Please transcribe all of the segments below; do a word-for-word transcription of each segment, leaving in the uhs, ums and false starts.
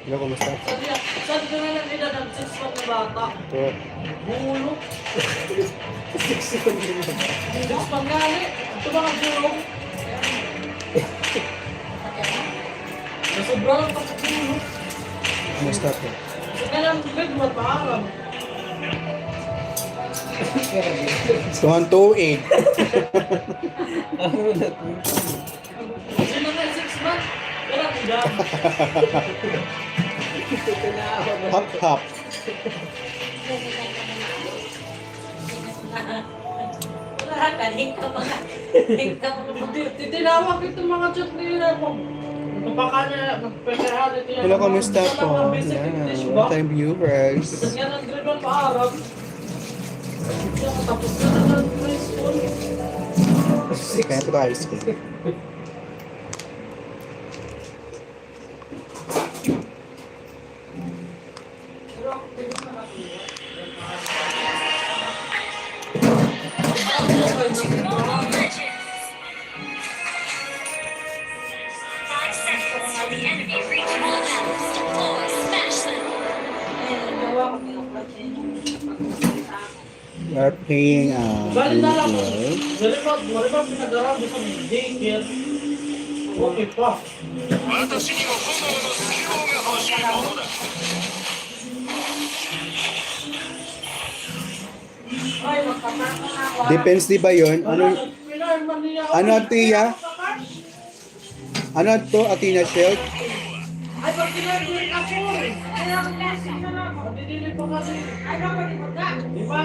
Hello, kumusta? Sa diya, sa diya na lang edad ang six months na bata. Yeah. Bulo. Six months. Six months nga ni. Ito mga gulong. Nasobra lang pa sa bulo. Kumusta po? Sa kanyang grade one, paaram. Tuhan tuig. Sino na six months? Wala ko dyan. Hap, hap. Wala ka, di ka pa. Di ka pa. Ti-, titinawag ito mga chat nila. Pag, magpapakanya, magpapakanya. Hello, kumusta po? Yan, long time viewers. Yan ang grade one pa, Arab. Kaya po tayo high school. Five seconds till the enemy reach all levels. Deploy, smash them. We are playing, uh, Bali na lang. Daycare. Dali ba, dali ba pinag-aral sa daycare? Okay pa. Defense, di ba yun? Ano, ano, Tia? Ano to, Athena Shield? Ay, pag sinabi ko, kaya ako na lang, madidili pa kasi. Ay, naku, di ba? Di ba?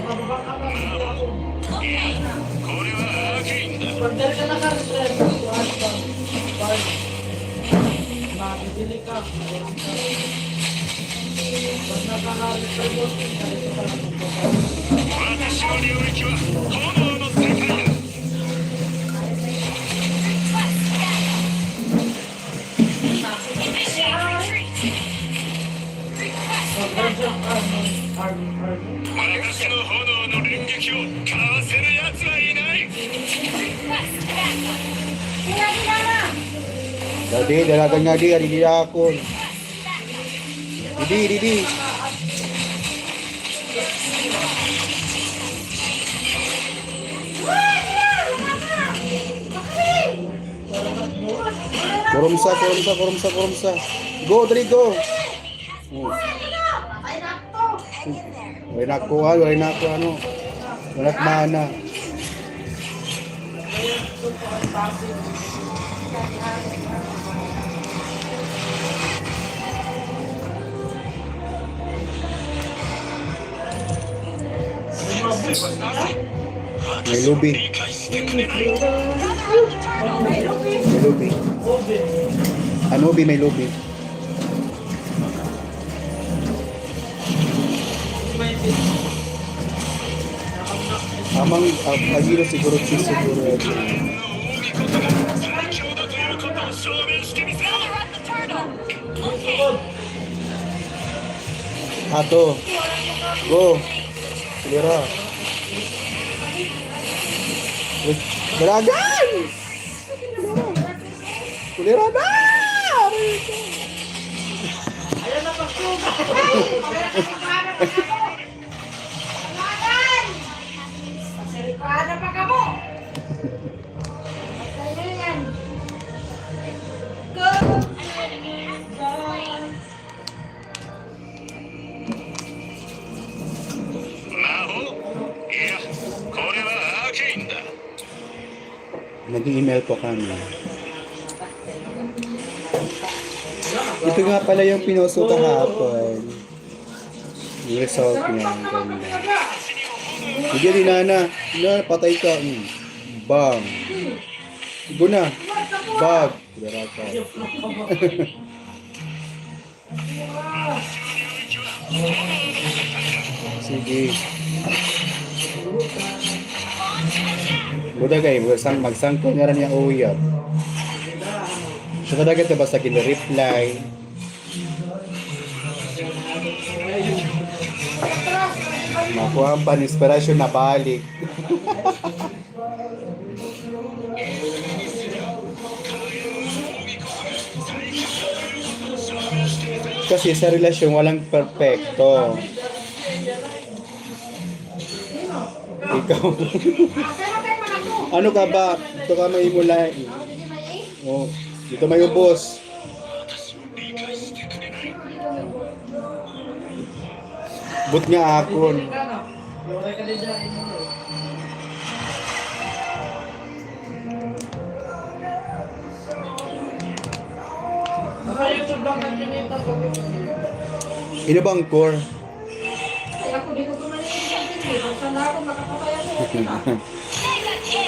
Mababa ka pa, di ba? Pag dali ka na ka, sir, kuwan pa. Pag madidili ka, pag nakahalit ka, boss, dali ka pa lang. Dadi, dalagan nga di, adi di akon. Didi, didi. Kurumsa, kurumsa, kurumsa, kurumsa. Go, dali, go. Hmm. Wala na ako, ah, wala na ako, ano. Wala na mana. May lubi. May lubi. Ano, bi, may lubi. Amang, ah, Agilo siguro, si siguro. Ato. Go. Kulira. Dalagan! Kulira na! Aray ko. Dalagan! Pasiripana pa kamo! Ayan. Go! Nag-email po kami. Ito nga pala yung pinost ko kahapon. Yung result niya, ang ganda. Sige, di na, na. Na, patay ka. Mm. Bam. Igo na. Bag. Gara ka. Sige. Buda kay, magsang-, magsangkol nga rin yung uyab. Sa kadagat na basta gini-reply. Makuha ang pan-inspirasyon na balik. Kasi sa relasyon, walang perpekto. Ikaw. Ano ka ba? Ito ka may mulay. Oh, ito may ubos. But nga akon. Ino bang core?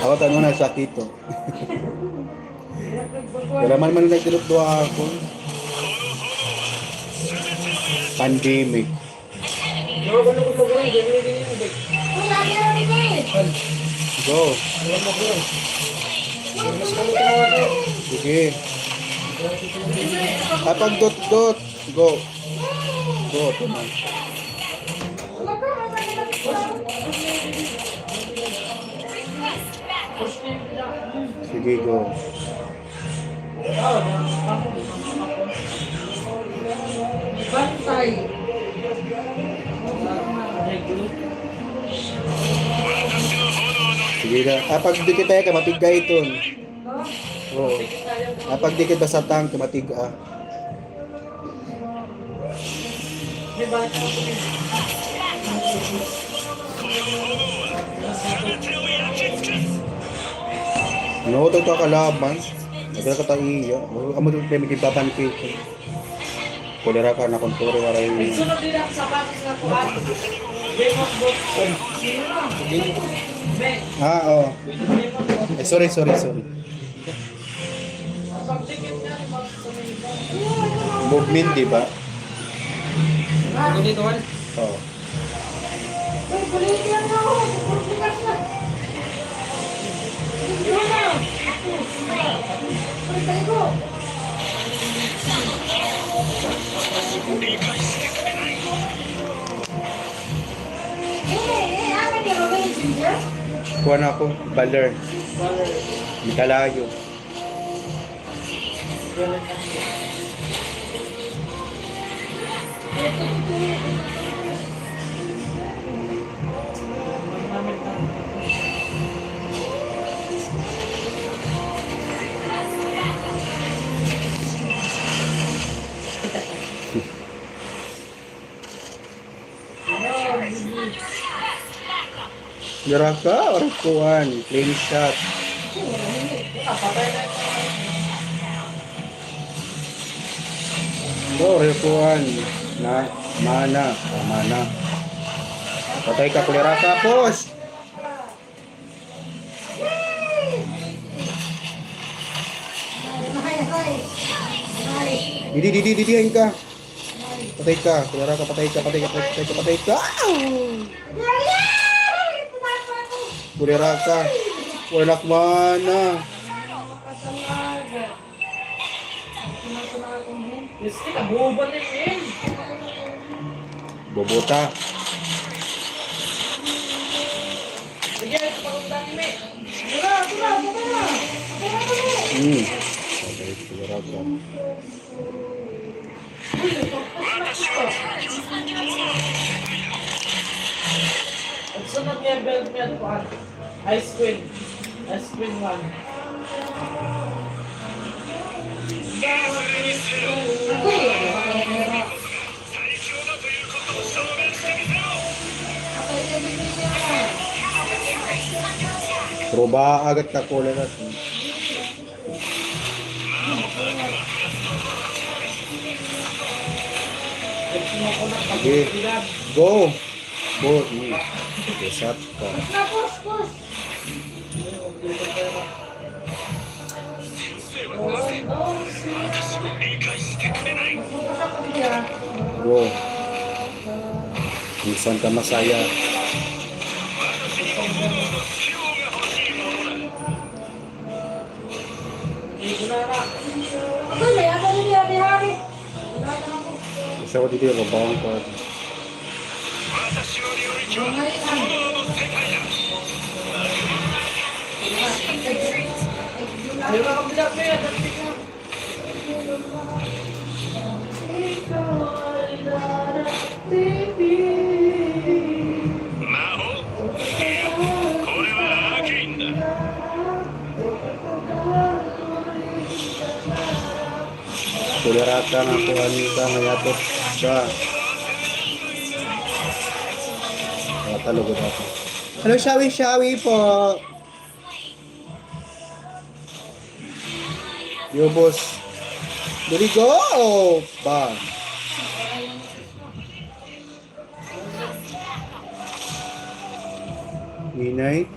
Ako, tanong na sakit to. Wala man man nagdulot-duha ako. Pandemic. Go. Sige. Kapag dot-dot. Go. Go. Sige, go. Bantay. Sige na. Ah, pagdikit tayo ka, matig-a iton. Oo. Ah, pagdikit basta tang, matig-a. No, ito ka kalaban. Nagkakataiya. Amo ito, may gibaban ko ito. Kulira ka na kung puro waray. Nagsunod din ako sa patos nga kuwan. Game of Thrones. Ah, oo. Eh, sorry, sorry, sorry. Movement, di ba? Ano dito, Juan? Oo. Kuha na ako, baler. Mikalayo. Dira ka, or kuan, plain shot. Or kuan, na, mana, ah, mana. Patay ka, kulira ka, push! Didi, didi, didi, ayun ka. Patay ka, kulira ka, patay ka, patay ka, patay ka, patay ka. Kulira ka. Wala na ak mana. Bobota. Hmm. Okay, kulira ka. Sunod niya, belt niya, kuan. Ice cream. Ice cream one. Roba agad ka, kulay na. Sige. Go. Go. Mm. Reset ka. Go. Minsan ka masaya. Isa ko dito yung kabawang ko. Kulirata nga kuan ka, nga yatot ka. Wala lugod ako. Hello, Shawi Shawi po. Yo, boss. Dali, go! Ba. Minay.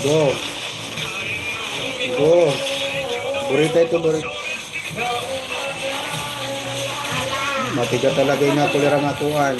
Go. Go. Burita ito, burita. Matiga talaga ini kulira nga kuan.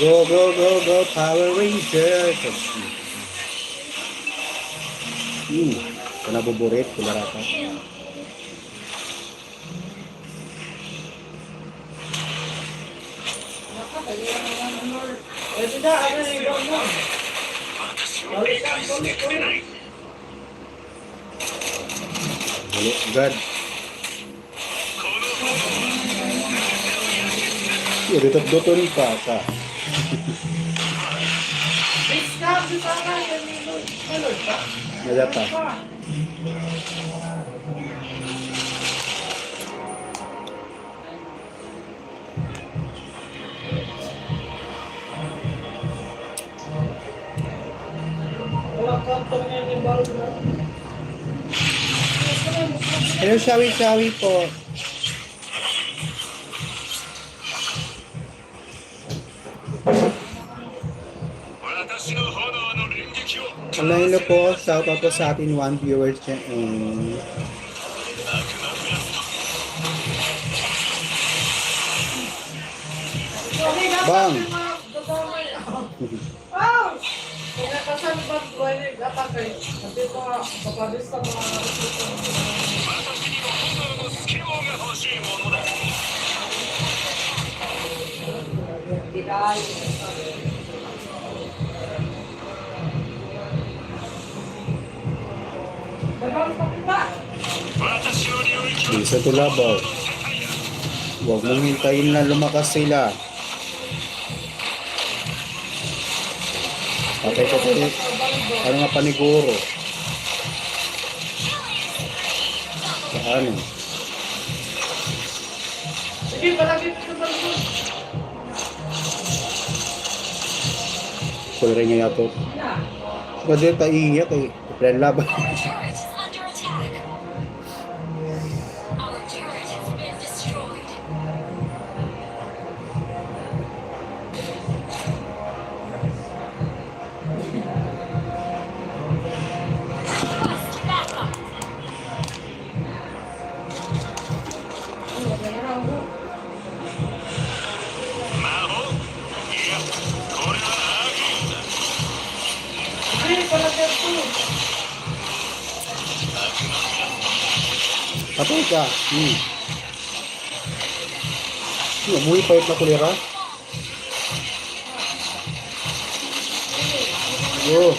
Go, go, go, go, Power Rangers! Hmm. Ito na buburit, kularata. Hello, God. Iya, dutut-duton pa ka. Nada pa. Hello, Shawi Shawi po. Hello, hello po. Shout out po sa ating one viewers dyan. Bang. Bisa to labaw. Huwag mong hintayin na lumakas sila. Patay ka po. Ano nga paniguro? Sa ano? Kulira niya yato. Pwede pa iiyak eh. Plan laban. Patay ka. Hmm. Ano, buhay pa yung kulira? Yo.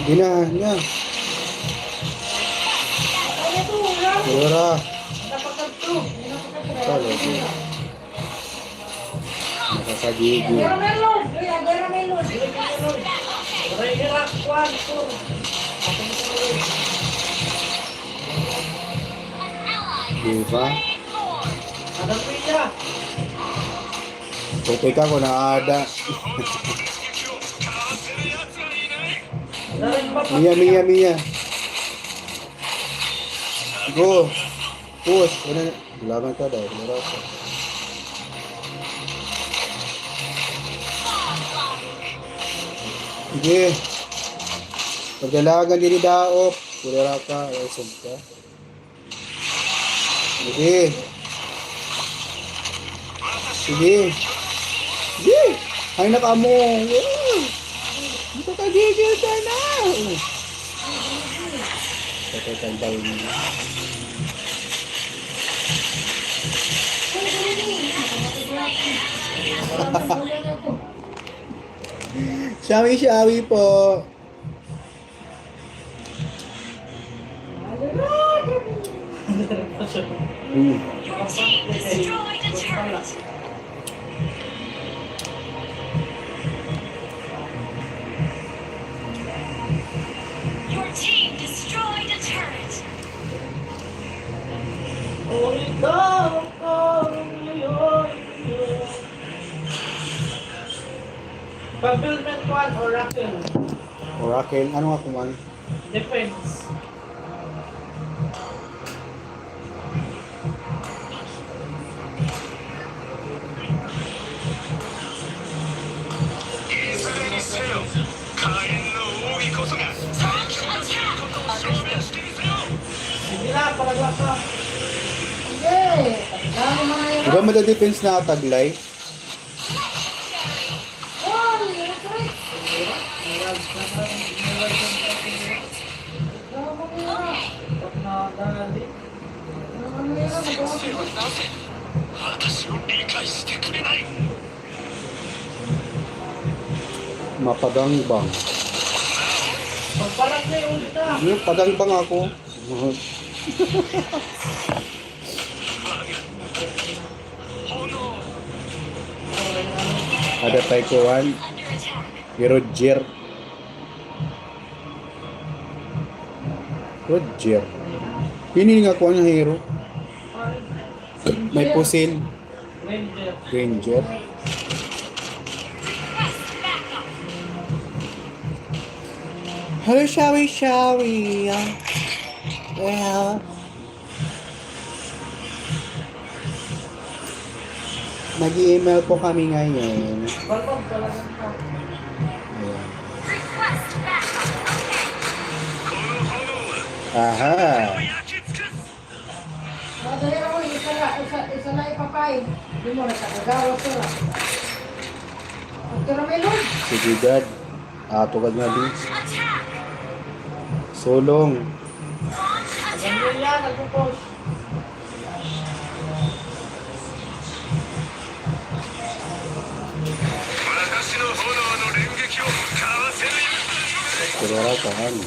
Ginahan niya. Wala. Talaga. Nakakagigil. Di ba? Puti ka ko na ada. Mia, Mia, Mia. Go. Push. Ano na? Dalagan ka daw. Dalagan ka. Sige. Pagdalagan diri daop. Pulira ka. Ay, sugta. Sige. Sige. Sige. Ay, nakaamo. Woo! Dito ka, gigil ka na. Patay kang tayo niya. Shawi-shawi po. Mm. Your team destroyed a turret. Your team destroyed a turret. Fulfillment one, Oracle. Oracle, ano nga kuman? Defense. Sige na, palaglak ka. Sige. Di ba mada-defense na taglay? Mapagangbang. Pagpalag na yung ulta. Hmm, pagangbang ako. Ada pay kuan. Hi Roger. Roger. Ini nga kuan nga hero. May pusil. Ranger. Hello, Shawi Shawi. Ah, well, mag-i-email po kami ngayon. Ayan. Aha. Madali na mo, isa la, isa, isa la ipapay. Di mo na sa kagawa, sir. Sige, Dad. Ah, tugad nga, Dad. Sulong. Ayan, yan, nagpo-push. Kurara ka, ano?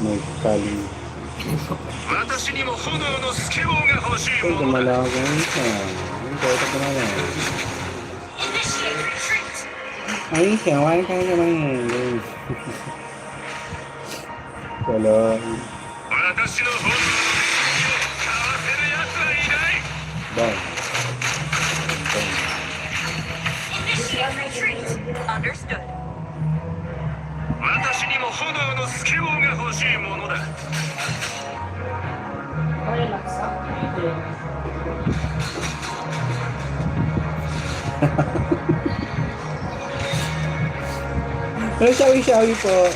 May kaling. Ay, kumalaban ka. Ay, kaya wala ka naman. Wala. Bang. Understood. Ay, sorry, sorry po.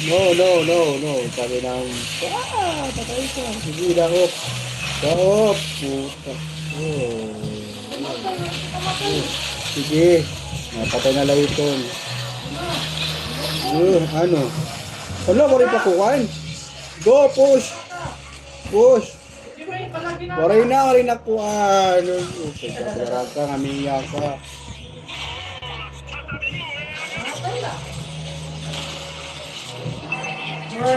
No, no, no, no. Sabi ng, ah, patay ka. Sige, daop. Daop. Puta. Oh. Oh. Sige. Napatay na la iton. Oh, ano? Hala, waray pa kuan. Go, push. Push. Waray na, waray na kuan. Ano, okay, ka, ka, ka, ngamiya ka. Hello,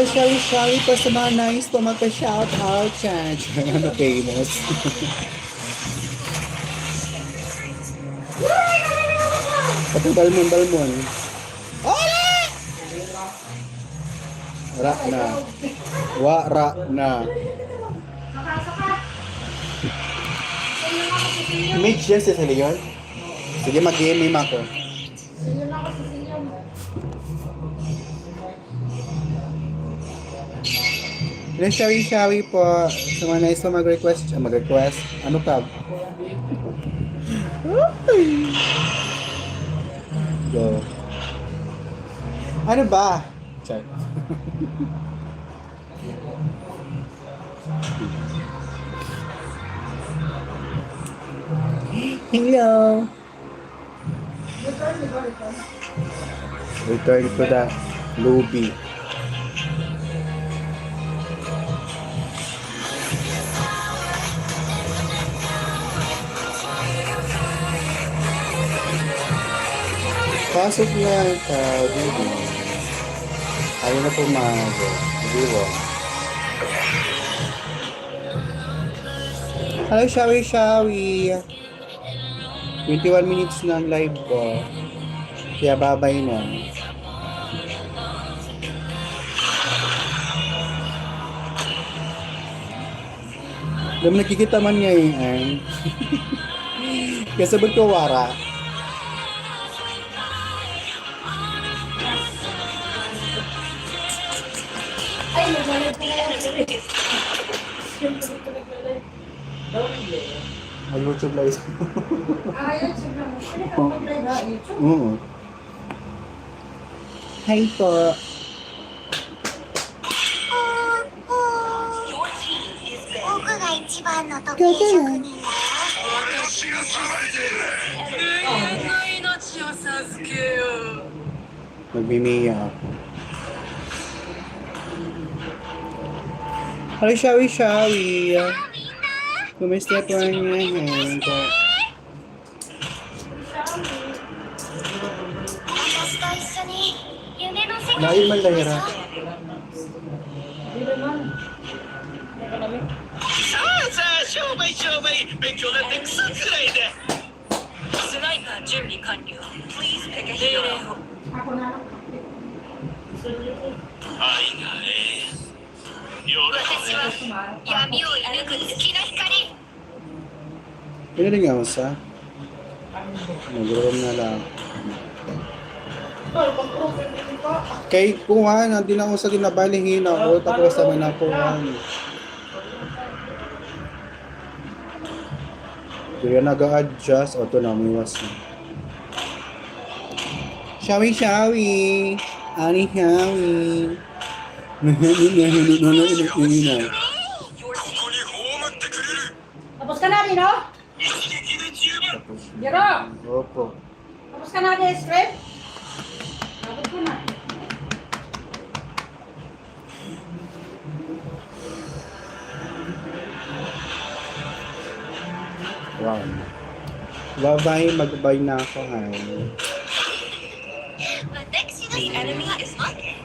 Shari, Shari, po sa mga nice po magpa-shoutout dyan. Ano, famous? Pati Balmon, Balmon. Hola! Ra na. Wa ra na. Mitch, yan si Leon. Sige, mag-game ako. Hello, Shari, Shari po. Sa mga nice po mag-request, ah, mag-request. Ano ka? Uy! Go. Ano ba? Char. Hello. Return to the lobby. Pasok na ka, baby. Ayaw na pumago. Di ba? Hello, Shawi Shawi. Twenty-one minutes na an live ko. Kaya babay na. Dam nakikita man ngay-an. Kasabot ko wara. Ay, naglalag pala. Siyempre, ito naglalag. Mag-YouTube live. Ah, YouTube lang. Ano ka mag-live, ha? YouTube? Oo. Hi po. Gagalan. Magmimiya ako. Hello, Shawi Shawi. Kumusta po ang inyong ko? Lain man la hira. さあさあ、商売商売、勉強なんてクソくらいだ。 スナイパー準備完了。 Please pick a hero. 命令を。 私は、 Mag-room na lang. Kay kuan, an di na usa, di na bali hinaot, ako sa may nakuan. Diri naga-adjust, o, ito na, umiwas na. Shawi, Shawi. Ani, Shawi. Tapos ka na, Nino? Tapos. Jerome! Opo. Tapos ka na, Nino, script? Tapos ko na. Wow. Bye-bye, magbabay na ako, ha. The enemy is marked.